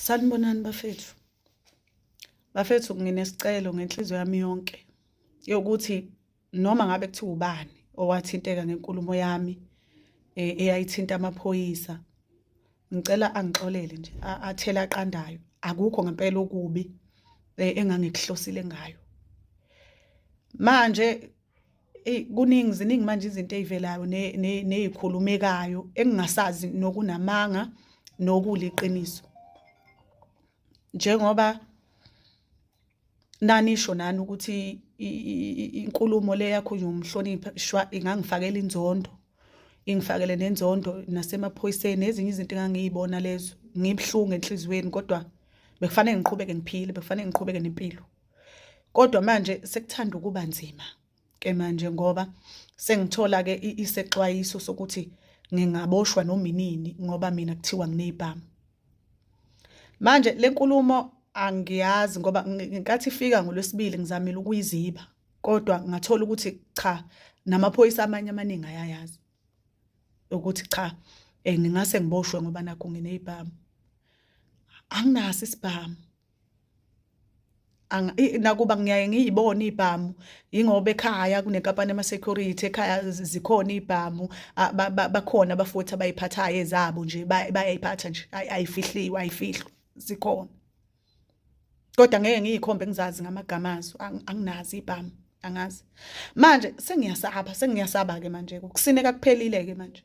Sanibonani bafethu. Bafethu nginesicelo ngenhliziyo yami yonke yokuthi noma ngabe kuthiwa ubani owathinteka ngenkulumo yami eh, eyayithinta amaphoyisa ngicela angixolele nje athele aqandayo akukho ngempela okubi eh, engangikuhlosile ngayo manje eyi kuningi ziningi manje izinto ey'velayo ney'khulumekayo engingasazi nokunamanga nokuliqiniso njengoba nanisho nani ukuthi inkulumo le yakho umhloniphi shwa ingangifakela inzondo ingifakele nenzondo nasemaphoyiseni ezinye izinto engangiyibona lezo ngibuhlungu enhliziyweni kodwa bekufanele ngiqhubeke ngiphile bekufanele ngiqhubeke nempilo Kodwa manje sekuthanda ukuba nzima ke manje ngoba sengithola ke isexwayiso sokuthi ngingaboshwa noma inini ngoba mina kuthiwa nginezibhamu. Manje lenkulumo angiyazi ngoba ngenkathi ifika ngolwesibili ngizamile ukuyiziba kodwa ngathola ukuthi cha namaphoyisa amanye amaningi ayayazi ukuthi cha eh ngingase ngiboshwe ngoba nakho nginezibhamu. Anginaso isibhamu. Nakuba ngiyaye ngiyibone iy'bhamu yingoba ekhaya kunenkampani yama-security ekhaya zikhona iy'bhamu bakhona abafowethu abayiphathayo ezabo nje bayayiphatha nje ayifihliwe ayifihlwa zikhona. Kodwa ngeke ngiyikhombe ngizazi ngamagama azo anginazo iy'bhamu angazi. Manje sengiyasaba sengiyasaba-ke manje ukusineka kuphelile-ke manje.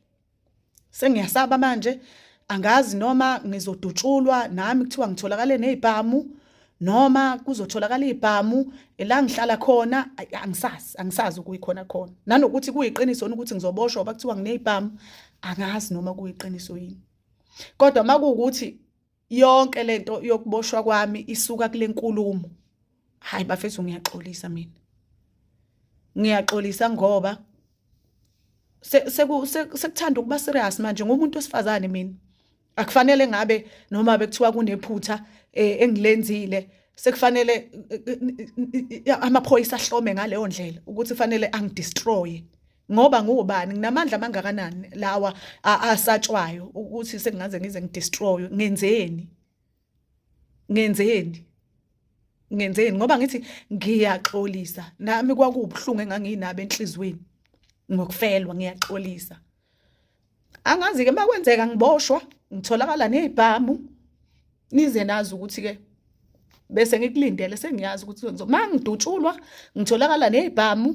Sengiyasaba manje angazi noma ngizodutshulwa nami kuthiwa ngitholakale nezibhamu noma kuzotholakala izibhamu la ngihlala khona angisazi angisazi ukuyikhona khona nanokuthi kuyiqiniso ukuthi ngizoboshwa ngoba kuthiwa nginezibhamu angazi noma kuyiqiniso yini kodwa makuwukuthi yonke lento yokuboshwa kwami isuka kule nkulumo hayi bafethu ngiyaxolisa mina ngiyaxolisa ngoba sekuthanda ukuba serious manje ngumuntu wesifazane mina akufanele ngabe noma bekuthiwa kunephutha eh, engilenzile sekufanele eh, eh, amaphoyisa ahlome ngaleyo ndlela ukuthi kufanele angidestroye ngoba ngubani nginamandla amangakanani lawa asatshwayo ukuthi sengingaze ngize ngidestroy ngenzeni ngenzeni ngenzeni ngoba ngithi ngiyaxolisa nami kwakubuhlungu enganginabo enhlizweni ngokufelwa ngiyaxolisa angazi ke makwenzeka ngiboshwa ngitholakala nezibhamu nize nazi ukuthi ke bese ngikulindele sengiyazi ukuthi mangidutshulwa ngitholakala nezibhamu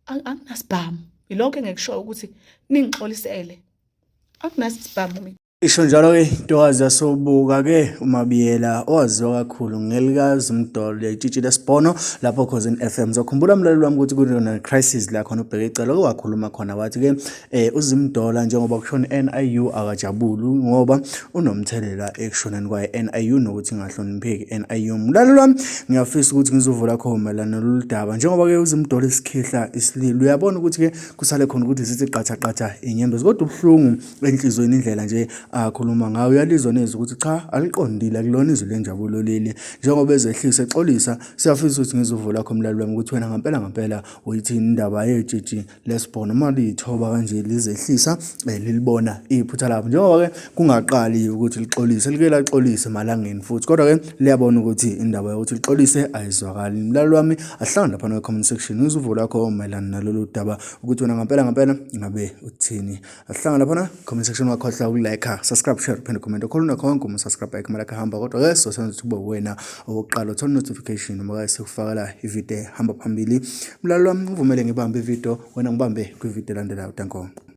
anginasibhamu ilokho engikushoyo ukuthi ningixolisele anginasibhamu mina Isho njalo-ke intokazi yasobuka-ke uMabiyela owaziwa kakhulu ngelikaZimdolo itshitshi lesibhono lapho Khozini FM. Zokhumbula mlaleli wami ukuthi kune-crisis la khona ubheke icala oke wakhuluma khona wathi-ke um uZimdola njengoba kushona i-NIU akajabuli ngoba unomthelela ekushoneni kwayo i-NIU nokuthi ingahlonipheki i-NIU. Mlaleli wami ngiyafisa ukuthi ngizovula kho mayelana nalolu daba njengoba-ke uZimdola isikhihla isililo uyabona ukuthi-ke kusale khona ukuthi zithi qatha qatha inyembezi kodwa ubuhlungu enhliziyweni indlela nje akhuluma ngayo uyalizwa nezwi ukuthi cha aliqondile akulona izwi lenjabulo leli njengoba ezehlisa exolisa siyafisa ukuthi ngizwe lakho mlaleli wami ukuthi wena ngampela ngampela uyithini indaba yetshitshi lesibhono uma liyithoba kanje lizehlisa eh, lilibona iphutha labo njengoba-ke kungaqali ukuthi lixolise like laxolise emalangeni futhi kodwa-ke liyabona ukuthi indaba yokuthi lixolise ayizwakali mlaleli wami ahlangane laphana kwi-comment section ngizwe uvo lwakho mayelana nalolu daba ukuthi wena ngampela ngampela ngabe uthini Asihlangane laphana comment section ungakhohlwa ukulike, subscribe, share, phinde comment. Okhona unakho konke uma subscribe like malike hamba kodwa ke sosenza ukuthi kube wena owokuqala uthola notification noma ke sikufakela ivideo hamba phambili. Mlaleli wami ngivumele ngibambe ivideo wena ngibambe kwivideo elandelayo. Danko.